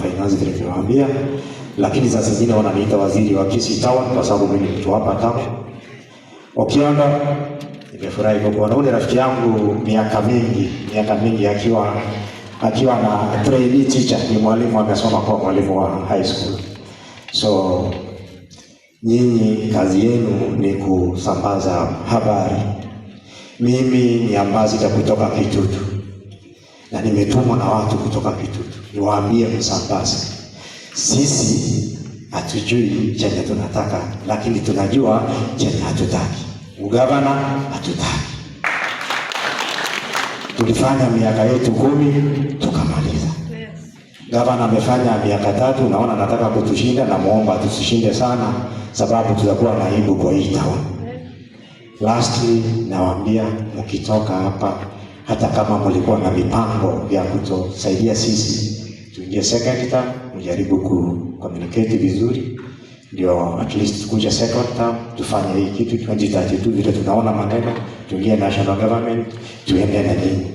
finance vile tuliwaambia, lakini saa zingine wananiita waziri wa Kisii Town kwa sababu mimi ni mtu hapa town. Okiondo, nimefurahi kukuona. Huyu ni rafiki yangu miaka mingi, miaka mingi akiwa na trainee teacher, ni mwalimu amesoma kwa mwalimu wa high school. So nyinyi kazi yenu ni kusambaza habari. Mimi ni ambassador kutoka Kitutu na nimetumwa na watu kutoka Kitutu niwaambie msambaze. Sisi hatujui chenye tunataka, lakini tunajua chenye hatutaki. Ugavana hatutaki. Tulifanya miaka yetu 10 tukamaliza. Gavana amefanya miaka 3, naona anataka kutushinda, na muomba tusishinde sana, sababu tutakuwa na aibu kwa hii town. Lastly, nawaambia mkitoka hapa, hata kama mlikuwa na mipango ya kutusaidia sisi tuingie second term, mjaribu ku communicate vizuri, ndio at least tukuja second term tufanye hii kitu 2032 vile tunaona maneno, tuingie national government, tuende na nyinyi.